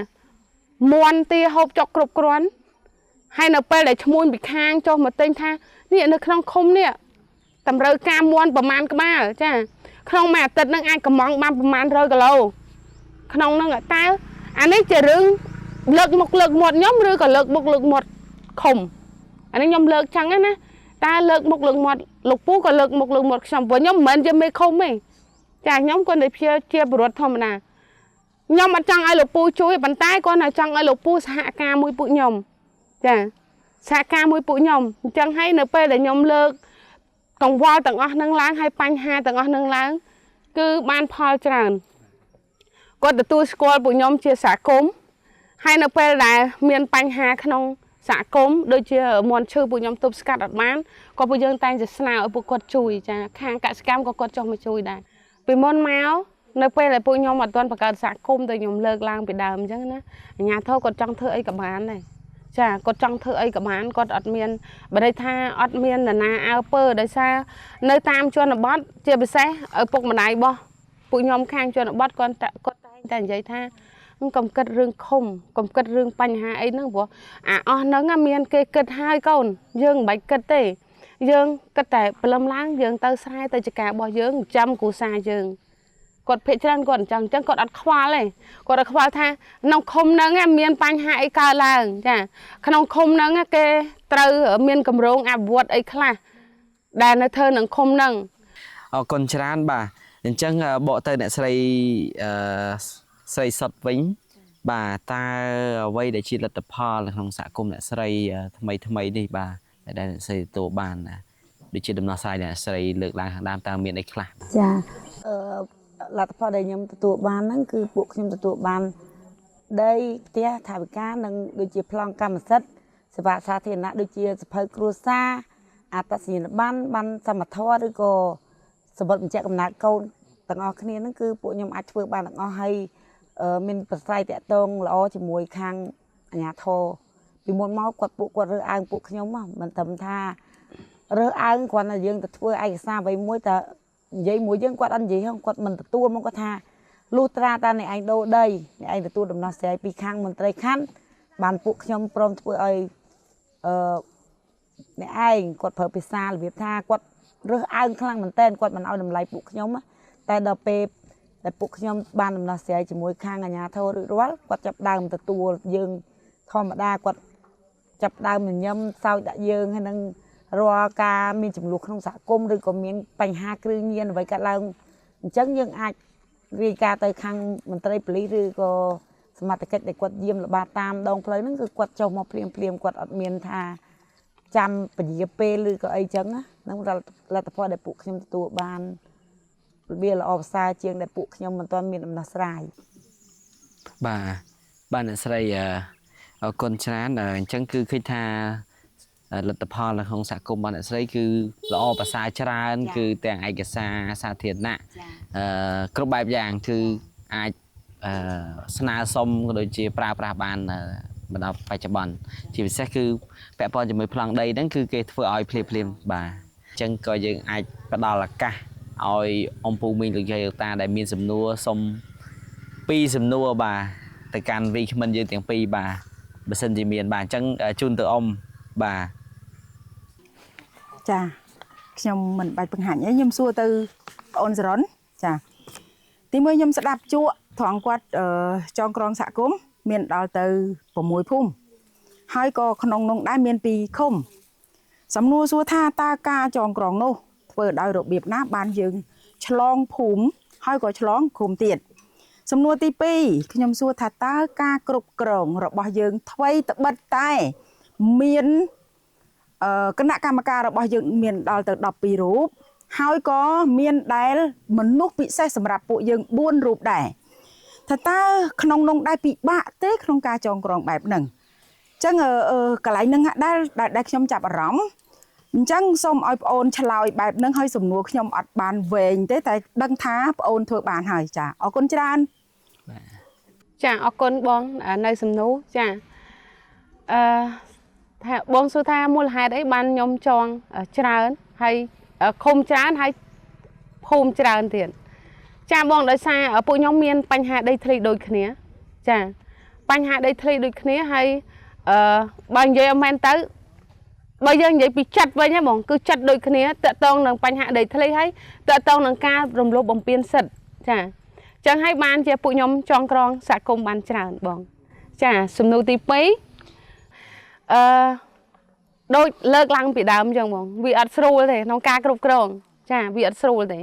មន់ទាហូបចុកគ្រប់គ្រាន់ហើយនៅពេលដែលឈ្មួញពីខាងចុះមកទិញថានេះនៅក្នុងឃុំនេះតម្រូវការមន់ប្រមាណក្បាលចាក្នុងមួយអាទិត្យនឹងអាចកំងបានប្រមាណ100គីឡូក្នុងហ្នឹងតើអានេះជារឿងលើកមុខលើកមាត់ខ្ញុំឬក៏លើកមុខលើកមាត់ឃុំអានេះខ្ញុំលើកចឹងណាតើលើកមុខលើកមាត់លោកពូក៏លើកមុខលើកមាត់ខ្ញុំព្រោះខ្ញុំមិនមែនជាមេឃុំទេចាខ្ញុំគាត់តែជាពលរដ្ឋធម្មតាខ្ញុំអត់ចង់ឲ្យលោកពូជួយប៉ុន្តែគាត់តែចង់ឲ្យលោកពូសហការមួយពួកខ្ញុំចាសហការមួយពួកខ្ញុំអញ្ចឹងហើយនៅពេលដែលខ្ញុំលើកកង្វល់ទាំងអស់នឹងឡើងហើយបញ្ហាទាំងអស់នឹងឡើងគឺបានផលច្រើនគាត់ទទួលស្គាល់ពួកខ្ញុំជាសហគមន៍ហើយនៅពេលដែលមានបញ្ហាក្នុងសហគមន៍ដូចជាមន់ឈឺពួកខ្ញុំទប់ស្កាត់អត់បានក៏ពួកយើងតែងតែស្នើឲ្យពួកគាត់ជួយចាខាងកសិកម្មក៏គាត់ចុះមកជួយដែរពីមុនមកនៅពេលដែលពួកខ្ញុំអត់ទាន់បង្កើតសហគមន៍ទៅខ្ញុំលើកឡើងពីដើមអញ្ចឹងណាអាជ្ញាធរគាត់ចង់ធ្វើអីក៏បានដែរចាគាត់ចង់ធ្វើអីក៏បានគាត់អត់មានបើន័យថាអត់មាននរណាអើពើដោយសារនៅតាមជនបទជាពិសេសឪពុកម្ដាយរបស់ពួកខ្ញុំខាងជនបទគាត់តែងតែនិយាយថាកុំគិតរឿងឃុំកុំគិតរឿងបញ្ហាអីហ្នឹងព្រោះអាអស់ហ្នឹងមានគេគិតហើយកូនយើងមិនបាច់គិតទេយើងគិតតែព្រលឹមឡើងយើងទៅស្រែទៅចការរបស់យើងចាំគ្រួសារយើងគាត់ភាគច្រើនគាត់អញ្ចឹងគាត់អត់ខ្វល់ទេគាត់អត់ខ្វល់ថាក្នុងឃុំហ្នឹងមានបញ្ហាអីកើតឡើងចាក្នុងឃុំហ្នឹងគេត្រូវមានកម្រងអភិវឌ្ឍអីខ្លះដែលនៅធ្វើនឹងឃុំហ្នឹង អរគុណច្រើនបាទអញ្ចឹងបកទៅអ្នកស្រីស្រីសុតវិញបាទតើអ្វីដែលជាលទ្ធផលនៅក្នុងសហគមន៍អ្នកស្រីថ្មីថ្មីនេះបាទដែលអ្នកស្រីទទួលបានណាដូចជាដំណោះស្រាយអ្នកស្រីលើកឡើងខាងដើមតើមានអីខ្លះ ចាលទ្ធផលដែលខ្ញុំទទួលបានហ្នឹងគឺពួកខ្ញុំទទួលបានដីផ្ទះថវិកានិងដូចជាប្លង់កម្មសិទ្ធិសេវាសាធារណៈដូចជាសភៅគ្រួសារអត្តសញ្ញាណប័ណ្ណបានសមធម៌ឬក៏សម្បត្តិបញ្ជាក់កំណើតកូនទាំងអស់គ្នាហ្នឹងគឺពួកខ្ញុំអាចធ្វើបានទាំងអស់ហើយមានប្រស្រ័យតាក់ទងល្អជាមួយខាងអាជ្ញាធរពីមុនមកគាត់ពួកគាត់រើសអើងពួកខ្ញុំមិនត្រឹមថារើសអើងគ្រាន់តែយើងទៅធ្វើឯកសារអ្វីមួយតែនិយាយមួយយើងគាត់អត់និយាយហ្នឹងគាត់មិនទទួលមកគាត់ថាលុះត្រាតាអ្នកឯងដូរដីអ្នកឯងទទួលដំណោះស្រាយពីខាងមន្ត្រីខណ្ឌបានពួកខ្ញុំព្រមធ្វើឲ្យអ្នកឯងគាត់ប្រើភាសារបៀបថាគាត់រើសអើងខ្លាំងមែនតើគាត់មិនឲ្យតម្លៃពួកខ្ញុំតែដល់ពេលដែលពួកខ្ញុំបានដំណោះស្រាយជាមួយខាងអាជ្ញាធររួចរាល់គាត់ចាប់ដើមទទួលយើងធម្មតាគាត់ចាប់ដើមញញឹមសើចដាក់យើងហើយនឹងរាល់ការមានចំនួនក្នុងសហគមន៍ឬក៏មានបញ្ហាគ្រឿងញៀនអ្វីកើតឡើងអញ្ចឹងយើងអាចរាយការណ៍ទៅខាងមន្ត្រីប៉ូលីសឬក៏សមត្ថកិច្ចដែលគាត់យាមល្បាតតាមដងផ្លូវហ្នឹងគឺគាត់ចុះមកភ្លាមភ្លាមគាត់អត់មានថាចាំពជាពេលឬក៏អីចឹងណាហ្នឹងលទ្ធផលដែលពួកខ្ញុំទទួលបានវាល្អប្រសើរជាងដែលពួកខ្ញុំមិនទាន់មានដំណោះស្រាយ បាទអ្នកស្រីអរគុណច្រើនអញ្ចឹងគឺឃើញថាលទ្ធផលនៅក្នុងសហគមន៍របស់អ្នកស្រីគឺល្អប្រសើរច្រើនគឺទាំងឯកសារសាធារណៈគ្រប់បែបយ៉ាងគឺអាចស្នើសុំក៏ដូចជាប្រើប្រាស់បានមកដល់បច្ចុប្បន្នជាពិសេសគឺពាក់ព័ន្ធជាមួយប្លង់ដីហ្នឹងគឺគេធ្វើឲ្យភ្លាមភ្លាមបាទអញ្ចឹងក៏យើងអាចផ្ដល់ឱកាសឲ្យអំពូមីងលោកយាយលោកតាដែលមានសំណួរសុំពីរសំណួរបាទទៅកាន់វីក្មិនយើងទាំងពីរបាទបើសិនជាមានបាទអញ្ចឹងជូនទៅអ៊ំបាទ ចាខ្ញុំមិនបាច់បង្ហាញទេខ្ញុំសួរទៅប្អូនសរុនចាទីមួយខ្ញុំស្ដាប់ជក់ត្រង់គាត់ចងក្រងសហគមន៍មានដល់ទៅ6ភូមិហើយក៏ក្នុងនោះដែរមាន2ឃុំសំណួរសួរថាតើការចងក្រងនោះធ្វើដោយរបៀបណាបានយើងឆ្លងភូមិហើយក៏ឆ្លងឃុំទៀត សំណួរទី2ខ្ញុំសួរថាតើការគ្រប់គ្រងរបស់យើងថ្វីត្បិតតែមានគណៈកម្មការរបស់យើងមានដល់ទៅ12រូបហើយក៏មានដែលមនុស្សពិសេសសម្រាប់ពួកយើង4រូបដែរថាតើក្នុងនោះដែរពិបាកទេក្នុងការចងក្រងបែបហ្នឹងអញ្ចឹងកន្លែងហ្នឹងដែលដែលខ្ញុំចាប់អារម្មណ៍អញ្ចឹងសូមឲ្យប្អូនឆ្លើយបែបហ្នឹងហើយសំណួរខ្ញុំអត់បានវែងទេតែដឹងថាប្អូនធ្វើបានហើយចាអរគុណច្រើនចាអរគុណបងនៅសំណួរចាអឺថាបងសួរថាមូលហេតុអីបានខ្ញុំចងច្រើនហើយឃុំច្រើនហើយភូមិច្រើនទៀតចាបងដោយសារពួកខ្ញុំមានបញ្ហាដីធ្លីដូចគ្នាចាបញ្ហាដីធ្លីដូចគ្នាហើយបើនិយាយអត់មែនទៅបើយើងនិយាយពីចិត្តវិញហ៎បងគឺចិត្តដូចគ្នាតកតងនឹងបញ្ហាដីធ្លីហើយតកតងនឹងការរំលោភបំពានសិទ្ធិចាចឹងហើយបានជាពួកខ្ញុំចងក្រងសហគមន៍បានច្រើនបងចាសំណួរទី2អឺដូចលើកឡើងពីដើមចឹងបងវាអត់ស្រួលទេក្នុងការគ្រប់គ្រងចាវាអត់ស្រួលទេ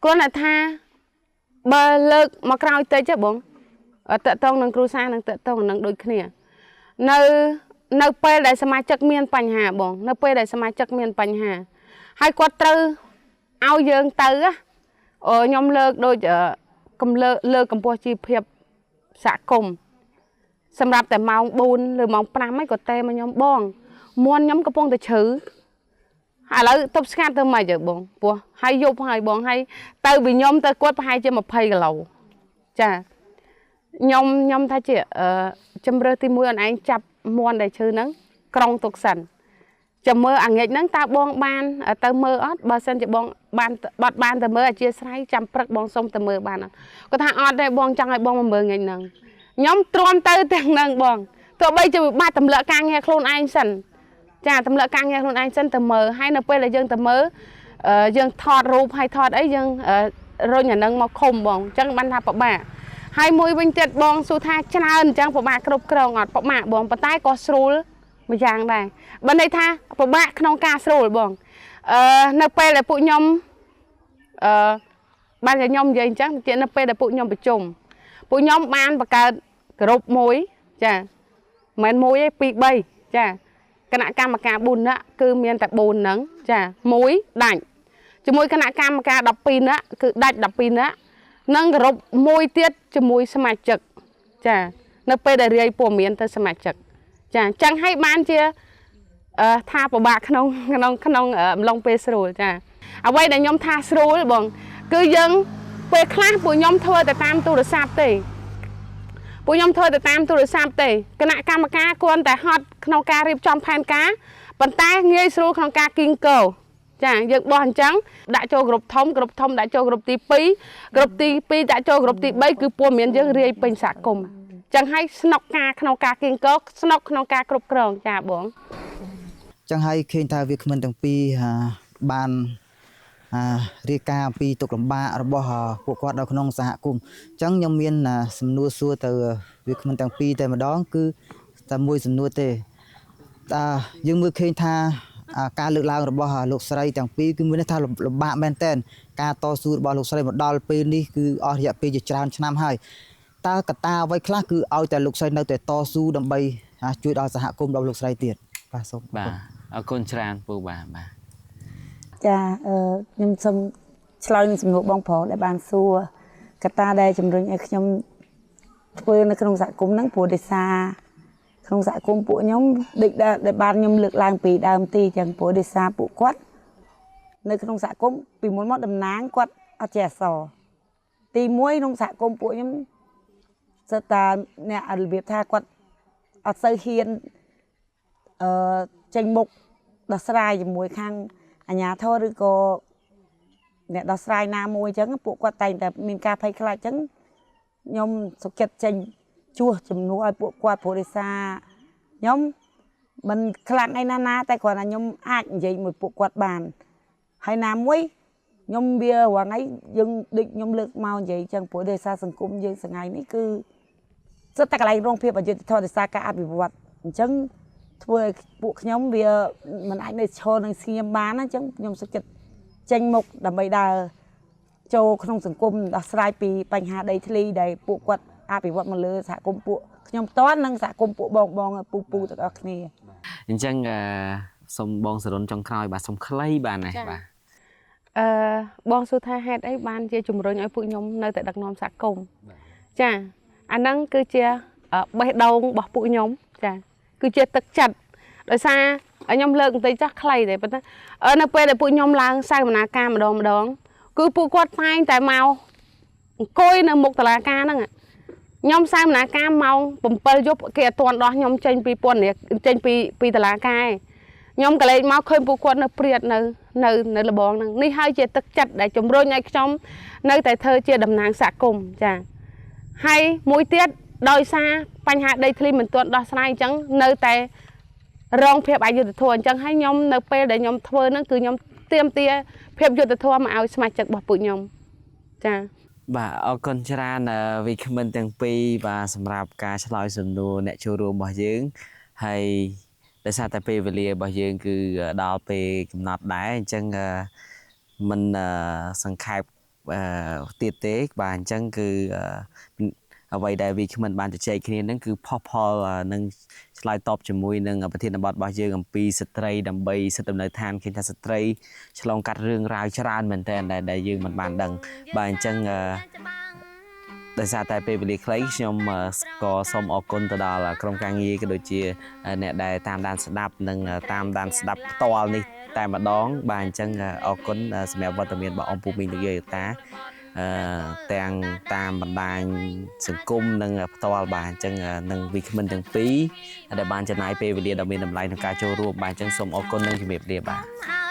គ្រាន់តែថាបើលើកមកក្រោយតិចទេបងតកតងនឹងគ្រួសារនឹងតកតងនឹងដូចគ្នានៅពេលដែលសមាជិកមានបញ្ហាបងនៅពេលដែលសមាជិកមានបញ្ហាហើយគាត់ត្រូវឲ្យយើងទៅខ្ញុំលើកដូចកំលើកកម្ពស់ជីវភាពសហគមន៍សម្រាប់តែម៉ោង4ឬម៉ោង5ហ្នឹងក៏ទេមកខ្ញុំបងមួនខ្ញុំកំពុងតែឈឺឥឡូវទប់ស្ងាត់ទៅមិនទៅបងពោះហើយយប់ហើយបងហើយទៅពីខ្ញុំទៅគាត់ប្រហែលជា20គីឡូចាខ្ញុំថាជាជំរើសទី1អូនឯងចាប់មួនដែលឈឺហ្នឹងក្រុងទុកសិនចាំមើលអាងាចហ្នឹងតើបងបានទៅមើលអត់បើសិនជាបងបានបាត់បានទៅមើលអធិស្ឋានចាំព្រឹកបងសុំទៅមើលបានអត់គាត់ថាអត់ទេបងចង់ឲ្យបងមកមើលងាចហ្នឹងខ្ញុំទ្រាំទៅទាំងហ្នឹងបងទោះបីជាវិបត្តិទម្លាក់ការងារខ្លួនឯងសិនចាទម្លាក់ការងារខ្លួនឯងសិនទៅមើលហើយនៅពេលដែលយើងទៅមើលយើងថតរូបហើយថតអីយើងរុញអាហ្នឹងមកឃុំបងអញ្ចឹងបានថាពិបាកហើយមួយវិញទៀតបងសួរថាច្រើនអញ្ចឹងពិបាកគ្រប់គ្រងអត់ពិបាកបងប៉ុន្តែក៏ស្រួលមួយយ៉ាងដែរបើន័យថាពិបាកក្នុងការស្រួលបងនៅពេលដែលពួកខ្ញុំបានតែខ្ញុំនិយាយអញ្ចឹងជានៅពេលដែលពួកខ្ញុំប្រជុំពួកខ្ញុំបានបង្កើតក្រុមមួយចាមិនមែនមួយទេ2 3ចាគណៈកម្មការ4នាក់គឺមានតែ4ហ្នឹងចាមួយដាច់ជាមួយគណៈកម្មការ12នាក់គឺដាច់12នាក់និងក្រុមមួយទៀតជាមួយសមាជិកចានៅពេលដែលរាយព័ត៌មានទៅសមាជិកចាអញ្ចឹងឲ្យបានជាថាពិបាកក្នុងក្នុងក្នុងអំឡុងពេលស្រួលចាអ្វីដែលខ្ញុំថាស្រួលបងគឺយើងពេលខ្លះពួកខ្ញុំធ្វើតែតាមទូរស័ព្ទទេពួកខ្ញុំធ្វើតែតាមទូរស័ព្ទទេគណៈកម្មការគ្រាន់តែហត់ក្នុងការរៀបចំផែនការប៉ុន្តែងាយស្រួលក្នុងការគីងកោចាយើងបោះអញ្ចឹងដាក់ចូលក្រុមធំក្រុមធំដាក់ចូលក្រុមទី2ក្រុមទី2ដាក់ចូលក្រុមទី3គឺព័ត៌មានយើងរាយពេញសហគមន៍ចឹងហើយស្នុកការក្នុងការគីងកោស្នុកក្នុងការគ្រប់គ្រងចាបងចឹងហើយឃើញថាវាគ្មិនទាំងពីរបានរាយការណ៍អំពីទុក្ខលំបាករបស់ពួកគាត់នៅក្នុងសហគមន៍អញ្ចឹងខ្ញុំមានសំណួរសួរទៅវាគ្មិនទាំងពីរតែម្ដងគឺតែមួយសំណួរទេតើយើងមើលឃើញថាការលើកឡើងរបស់លោកស្រីទាំងពីរគឺមានន័យថាលំបាកមែនទែនការតស៊ូរបស់លោកស្រីមកដល់ពេលនេះគឺអស់រយៈពេលជាច្រើនឆ្នាំហើយតើកត្តាអ្វីខ្លះគឺឲ្យតែលោកស្រីនៅតែតស៊ូដើម្បីជួយដល់សហគមន៍របស់លោកស្រីទៀតបាទសូមបាទអរគុណច្រើនពូបាទបាទចាខ្ញុំសូមឆ្លើយនឹងសំណួរបងប្រុសដែលបានសួរកត្តាដែលជំរុញឲ្យខ្ញុំធ្វើនៅក្នុងសហគមន៍ហ្នឹងព្រោះដោយសារក្នុងសហគមន៍ពួកខ្ញុំដូចដែលបានខ្ញុំលើកឡើងពីដើមទីចឹងព្រោះដោយសារពួកគាត់នៅក្នុងសហគមន៍ពីមុនមកតំណាងគាត់អត់ចេះអក្សរទី1ក្នុងសហគមន៍ពួកខ្ញុំសិតតាអ្នករបៀបថាគាត់អត់សូវហ៊ានចេញមុខដោះស្រាយជាមួយខាងអាជ្ញាធរឬក៏អ្នកដោះស្រាយណាមួយអញ្ចឹងពួកគាត់តែងតែមានការភ័យខ្លាចអញ្ចឹងខ្ញុំសុខចិត្តចេញជួសជំនួសឲ្យពួកគាត់ព្រោះដោយសារខ្ញុំមិនខ្លាំងអីណាណាតែគ្រាន់តែខ្ញុំអាចនិយាយមួយពួកគាត់បានហើយណាមួយខ្ញុំវារាល់ថ្ងៃយើងដូចខ្ញុំលើកមកនិយាយអញ្ចឹងព្រោះដោយសារសង្គមយើងសង្ហៃនេះគឺសុទ្ធតែកន្លែងរងភាពអយុត្តិធម៌ដោយសារការអភិវឌ្ឍអញ្ចឹងធ្វើឲ្យពួកខ្ញុំវាមិនអាចនៅឈរនឹងស្ងៀមបានអញ្ចឹងខ្ញុំសុខចិត្តចេញមុខដើម្បីដើរ ចូលក្នុងសង្គមដោះស្រាយពីបញ្ហាដីធ្លីដែលពួកគាត់អភិវឌ្ឍមកលើសហគមន៍ពួកខ្ញុំផ្ទាល់និងសហគមន៍ពួកបងបងពូពូទាំងអស់គ្នា អញ្ចឹងអឺសូមបងសរុនចុងក្រោយបាទសូមខ្លីបាទណាបាទ អឺបងសួរថាហេតុអីបានជាជំរុញឲ្យពួកខ្ញុំនៅតែដឹកនាំសហគមន៍ចាអាហ្នឹងគឺជាបេះដូងរបស់ពួកខ្ញុំចាគឺជាទឹកចិត្តដោយសារខ្ញុំលើកបន្តិចចាស់ខ្លីទេប៉ុន្តែនៅពេលដែលពួកខ្ញុំឡើងសវនាការម្ដងម្ដងគឺពួកគាត់តែងតែមកអង្គុយនៅមុខតុលាការហ្នឹងខ្ញុំសវនាការម៉ោង7យប់គេអត់ទាន់ដោះខ្ញុំចេញពីពន្ធនាចេញពីពីតុលាការឯងខ្ញុំក៏លេចមកឃើញពួកគាត់នៅព្រាតនៅនៅនៅលបងហ្នឹងនេះហើយជាទឹកចិត្តដែលជំរុញឲ្យខ្ញុំនៅតែធ្វើជាតំណាងសហគមន៍ចាហើយមួយទៀតដោយសារបញ្ហាដីធ្លីមិនទាន់ដោះស្រាយអញ្ចឹងនៅតែរងភាពអយុត្តិធម៌អញ្ចឹងហើយខ្ញុំនៅពេលដែលខ្ញុំធ្វើហ្នឹងគឺខ្ញុំទាមទារភាពយុត្តិធម៌មកឲ្យសមាជិករបស់ពួកខ្ញុំចា បាទអរគុណច្រើនវិក្កាមទាំងពីរបាទសម្រាប់ការឆ្លើយសំណួរអ្នកចូលរួមរបស់យើងហើយដោយសារតែពេលវេលារបស់យើងគឺដល់ពេលកំណត់ដែរអញ្ចឹងមិនសង្ខេបទៀតទេបាទអញ្ចឹងគឺអ្វីដែលវិក្កាមបានជជែកគ្នានឹងគឺផុសផលនឹងឆ្លើយតបជាមួយនឹងប្រធានបទរបស់យើងអំពីស្ត្រីដើម្បីសិទ្ធិលំនៅឋានឃើញថាស្ត្រីឆ្លងកាត់រឿងរ៉ាវច្រើនមែនទែនដែលយើងមិនបានដឹងបាទអញ្ចឹងដោយសារតែពេលវេលាខ្លីខ្ញុំក៏សូមអរគុណទៅដល់ក្រុមការងារក៏ដូចជាអ្នកដែលតាមដានស្ដាប់និងតាមដានស្ដាប់ផ្ទាល់នេះតែម្ដងបាទអញ្ចឹងអរគុណសម្រាប់វត្តមានរបស់អង្គពូមីងលោកយាយតាអឺទាំងតាមបណ្ដាញសង្គមនិងផ្ទាល់បាទអញ្ចឹងនឹងវិក្កាមទាំងពីរដែលបានចំណាយពេលវេលាដ៏មានតម្លៃក្នុងការចូលរួមបាទអញ្ចឹងសូមអរគុណនិងជំរាបលាបាទ។